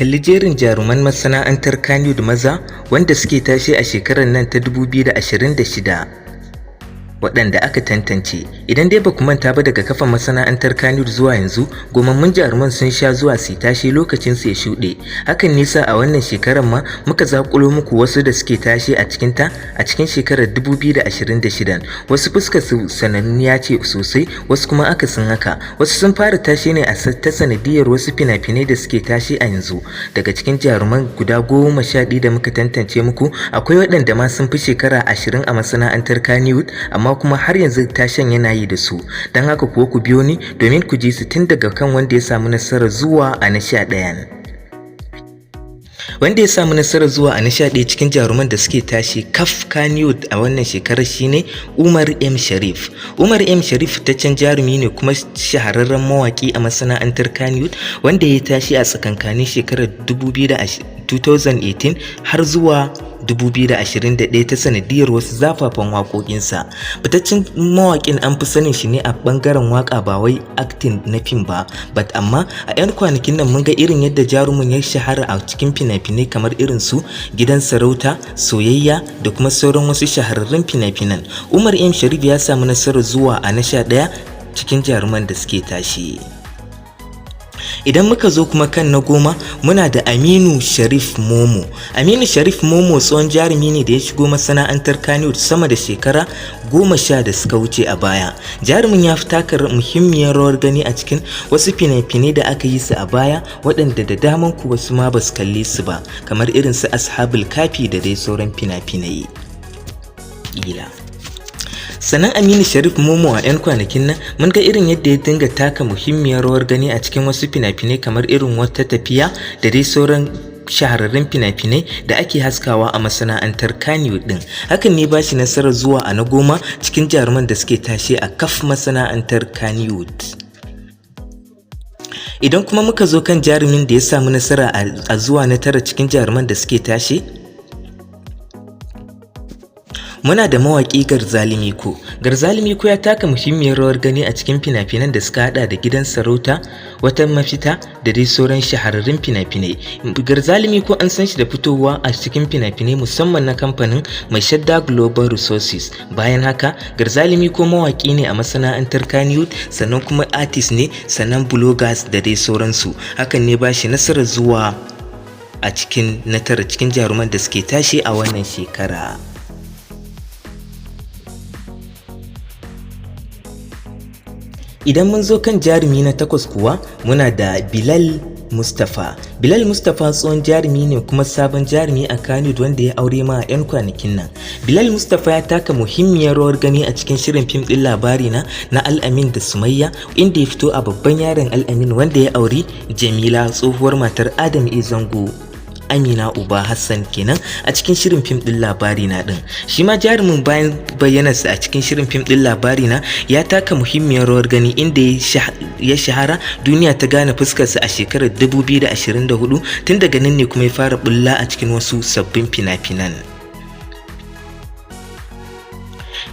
Kalli jerin jaruman masana'antar Kannywood maza wanda suke tashe a shekarar nan ta 2026 waɗanda aka tantance. Idan dai ba ku manta ba, daga kafa masana'antar Kannywood zuwa yanzu, gomammun jaruman sun sha zuwa su tashe lokacin su ya shuɗe. Hakan ne sa a wannan shekarar ma muka zaƙulo muku wasu da suke tashe a cikin ta a cikin shekarar 2026. Wasu fuskar su sananniya ce sosai, wasu kuma akasin haka. Wasu sun fara tashe ne a ta sanadiyar wasu fina-finai da suke tashe a yanzu. Daga cikin jaruman guda 11 da muka tantance muku, akwai waɗanda ma sun fi shekara 20 a masana'antar Kannywood, amma kuma har yanzu tashen yana yi da su. Don haka kuwa ku biyo ni domin ku ji su tun daga kan wanda ya samu nasarar zuwa a na 11. Wanda ya samu nasarar zuwa a na 11 cikin jaruman da suke tashi kaf Kannywood a wannan shekarar shine Umar M Sharif. Umar M Sharif fitaccen jarumi ne kuma shahararren mawaki a masana'antar Kannywood, wanda ya tashi a tsakankanin shekarar 2018 har zuwa 2021 ta sanadiyar wasu zafafan waƙoƙinsa. Fitaccen mawaƙin an fi sanin shi ne a ɓangaren waƙa, ba wai acting na fim ba, but amma a 'yan kwanakin nan mun ga irin yadda jarumin ya shahara a cikin fina-finai kamar irin su Gidan Sarauta, Soyayya da kuma sauran wasu shahararrun fina-finan. Umar M Sharif ya samu nasarar zuwa a na 11 cikin jaruman da suke tashi. Idan muka zo kuma kan na 10, muna da Aminu Sharif Momo. Aminu Sharif Momo tsohon jarumi ne da ya shigo masana'antar Kannywood sama da shekara 10 da suka wuce a baya. Jarumin ya fi taka muhimmiyar rawar gani a cikin wasu fina-finai da aka yi su a baya, waɗanda da daman ku wasu ma ba su kalle su ba, kamar irin su Ashabul Kafi da dai sauran fina-finai. Ƙila. Sannan Aminu Sharif Momo a 'yan kwanakin nan mun ga irin yadda ya dinga taka muhimmiyar rawar gani a cikin wasu fina-finai kamar irin Wata Tafiya da dai sauran shahararrun fina-finai da ake haskawa a masana'antar Kannywood din. Hakan ne ba shi nasarar zuwa a na 10 cikin jaruman da suke tashe a kaf masana'antar Kannywood. Idan kuma muka zo kan jarumin da ya samu nasara a zuwa na 9 cikin jaruman da suke tashe, muna da mawaƙi Garzali Miko. Garzali Miko ya taka muhimmiyar rawar gani a cikin fina-finan da suka hada da Gidan Sarauta, Wata Mafita da dai sauran shahararrun fina-finai. Garzali Miko an san shi da fitowa a cikin fina-finai, musamman na kamfanin Mai Shadda Global Resources. Bayan haka, Garzali Miko mawaƙi ne a masana'antar Kannywood, sannan kuma artist ne, sannan bloggers da dai sauransu. Hakan ne ba shi nasarar zuwa a cikin na 9 cikin jaruman da suke tashi a wannan shekara. Idan mun zo kan jarumi na 8 kuwa, muna da Bilal Mustapha. Bilal Mustapha tsohon jarumi ne kuma sabon jarumi a Kannywood wanda ya aure ma a 'yan kwanakin nan. Bilal Mustapha ya taka muhimmiyar rawar gani a cikin shirin fim ɗin Labari Na na Al'amin da Sumayya, inda ya fito a babban yaron Al'amin wanda ya auri Jamila, tsohuwar matar Adam A Zango. Amina Uba Hassan kenan a cikin shirin fim ɗin Labari Na ɗin. Shi ma jarumin bayan bayyanarsa a cikin shirin fim ɗin Labari Na ya taka muhimmiyar rawar gani, inda ya shahara, duniya ta gane fuskarsa a shekarar 2024. Tun daga nan ne kuma ya fara bulla a cikin wasu sabbin fina-finan.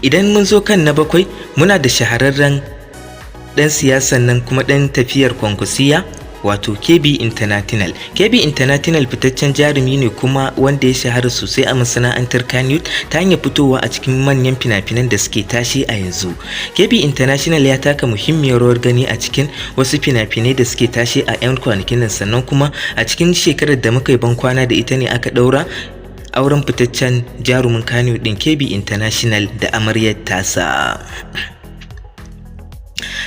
Idan mun zo kan na 7, muna da shahararren ɗan siyasan nan kuma ɗan tafiyar Kwankwasiya, wato KB International. KB International fitaccen jarumi ne kuma wanda ya shahara sosai a masana'antar Kannywood ta hanyar fitowa a cikin manyan fina-finan da suke tashi a yanzu. KB International ya taka muhimmiyar rawar gani a cikin wasu fina-finai da suke tashi a 'yan kwanakin nan, sannan kuma a cikin shekarar da muka yi bankwana da ita ne aka ɗaura auren fitaccen jarumin Kannywood ɗin KB International da amaryar tasa.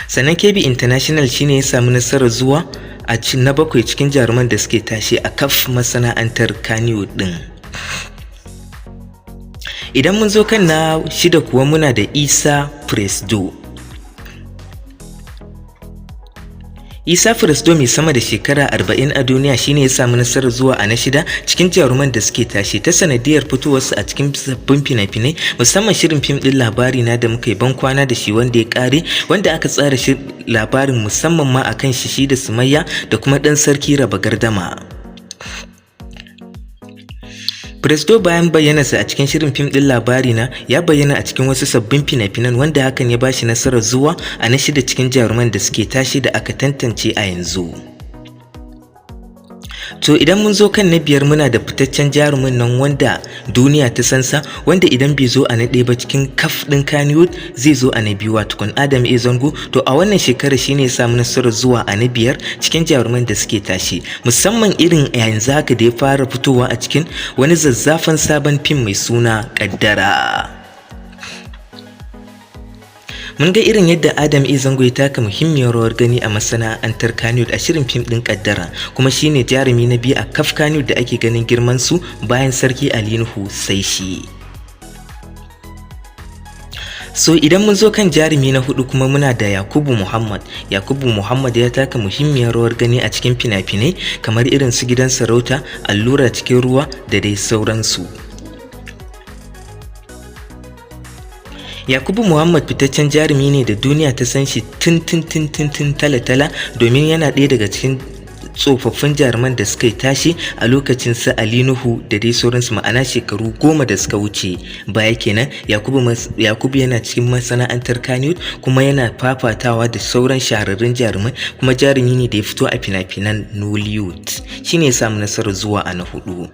Sannan KB International shine ya samu nasarar zuwa a na 7 cikin jaruman da suke tashi a kaf masana'antar Kannywood din. Idan mun zo kan na 6 kuwa, muna da Isa Presdo. Isa Presdo mai sama da shekara 40 a duniya shine ya samu nasarar zuwa a na 6 cikin jaruman da suke tashi ta sanadiyar fitowarsa a cikin sabbin fina-finai, musamman shirin fim ɗin Labari Na da muka yi ban kwana da shi wanda ya ƙare, wanda aka tsara shi labarin musamman ma akan shi da Sumayya da kuma ɗan sarki Raba Gardama. Presdo bayan bayyanarsa a cikin shirin fim ɗin Labari Na ya bayyana a cikin wasu sabbin fina-finan, wanda hakan ya bashi nasarar zuwa a na 6 cikin jaruman da suke tashi da aka tantance a yanzu. To idan mun zo kan na biyar, muna da fitaccen jarumin nan wanda duniya ta sansa, wanda idan bai zo a na ɗaya ba cikin kaf ɗin Kannywood, zai zo a na biyu, wato Adam A Zango. To a wannan shekarar shine ya samu nasarar zuwa a na biyar cikin jaruman da suke tashi, musamman irin yanzu haka da ya fara fitowa a cikin wani zazzafan sabon fim mai suna Kaddara. Mun ga irin yadda Adam A Zango ya taka muhimmiyar rawar gani a masana'antar Kannywood a shirin fim ɗin Kaddara, kuma shine jarumi na biyu a kaf Kannywood da ake ganin girman su bayan Sarki Ali Nuhu sai shi. So idan mun zo kan jarumi na hudu kuma, muna da Yakubu Muhammad. Yakubu Muhammad ya taka muhimmiyar rawar gani a cikin fina-finai kamar irin su Gidan Sarauta, Allura Cikin Ruwa da dai sauransu. Yakubu Muhammad fitaccen jarumi ne da duniya ta san shi tun tun tun tun tun tala-tala, domin yana ɗaya daga cikin tsofaffin jaruman da suka yi tashi a lokacin su Ali Nuhu da dai sauransu, ma'ana shekaru 10 da suka wuce baya kenan. Yakubu yana cikin masana'antar Kannywood kuma yana fafatawa da sauran shahararrun jarumai, kuma jarumi ne da ya fito a fina-finan Nollywood. Shine ya samu nasarar zuwa a na hudu.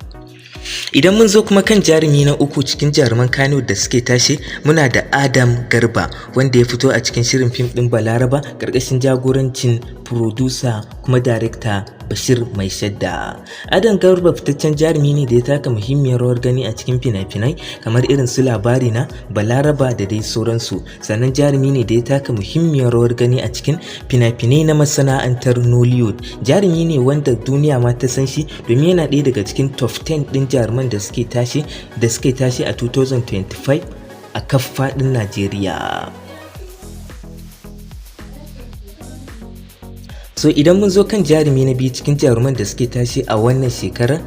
Idan mun zo kuma kan jarumi na uku cikin jaruman Kannywood da suke tashi, muna da Adam Garba, wanda ya fito a cikin shirin fim ɗin Balaraba ƙarƙashin jagorancin producer kuma director Bashir Mai Shadda. Adam Garba fitaccen jarumi ne da ya taka muhimmiyar rawar gani a cikin fina-finai kamar irin su Labari Na, Balaraba da dai sauransu. Sannan jarumi ne da ya taka muhimmiyar rawar gani a cikin fina-finai na masana'antar Nollywood. Jarumi ne wanda duniya ma ta san shi, domin yana ɗaya daga cikin top 10 ɗin jaruman da suke tashi a 2025 a kaf faɗin Najeriya. So idan mun zo kan jarumi na biyu cikin jaruman da suke tashi a wannan shekarar,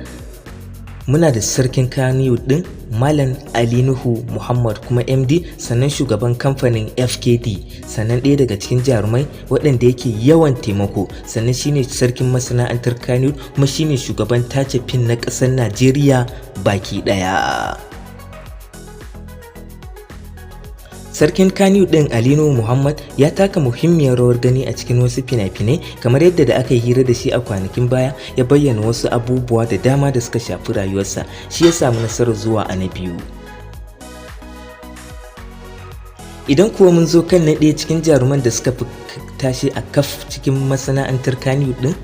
muna da sarkin Kannywood din Malam Ali Nuhu Muhammad, kuma MD, sannan shugaban kamfanin FKD, sannan ɗaya daga cikin jarumai waɗanda yake yawan taimako, sannan shine sarkin masana'antar Kannywood, kuma shine shugaban tace fim na ƙasar Najeriya baki ɗaya. Sarkin Kannywood ɗin Ali Nuhu Muhammad ya taka muhimmiyar rawar gani a cikin wasu fina-finai, kamar yadda da aka yi hira da shi a kwanakin baya ya bayyana wasu abubuwa da dama da suka shafi rayuwarsa. Shi ya samu nasarar zuwa a na biyu. Idan kuwa mun zo kan na ɗaya cikin jaruman da suka fi tashi a kaf cikin masana'antar Kannywood ɗin,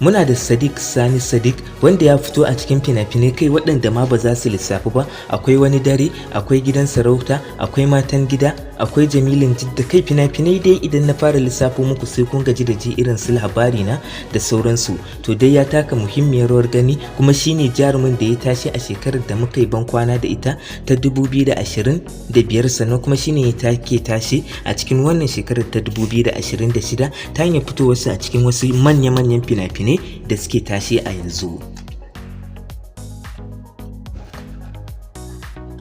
muna da Sadiq Sani Sadiq, wanda ya fito a cikin fina-finai kai waɗanda ma ba za su lissafi ba. Akwai Wani Dare, akwai Gidan Sarauta, akwai Matan Gida, akwai Jamilin Jidda, kai fina-finai dai idan na fara lissafo muku sai kun gaji da ji, irin su Labari Na da sauransu. To dai ya taka muhimmiyar rawar gani, kuma shine jarumin da ya tashi a shekarar da muka yi ban kwana da ita ta 2025, sannan kuma shine ya take tashi a cikin wannan shekarar ta 2026 ta hanyar fitowarsa a cikin wasu manya-manyan fina-finai da suke tashi a yanzu.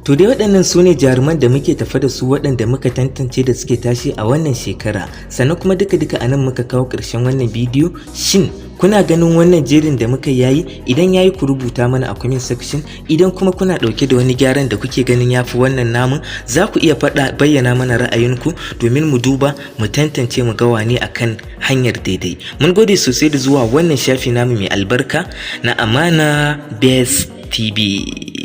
To dai waɗannan su ne jaruman da muke tafa da su, waɗanda muka tantance da suke tashi a wannan shekara. Sannan kuma duka-duka a nan muka kawo ƙarshen wannan bidiyo. Shin kuna ganin wannan jerin da muka yayi? Idan yayi, ku rubuta mana a comment section. Idan kuma kuna ɗauke da wani gyaran da kuke ganin yafi wannan namun, za ku iya faɗa bayyana mana ra'ayinku domin mu duba mu tantance mu ga wane akan hanyar daidai. Mun gode sosai da zuwa wannan shafi namu mai albarka na Amana Best TV.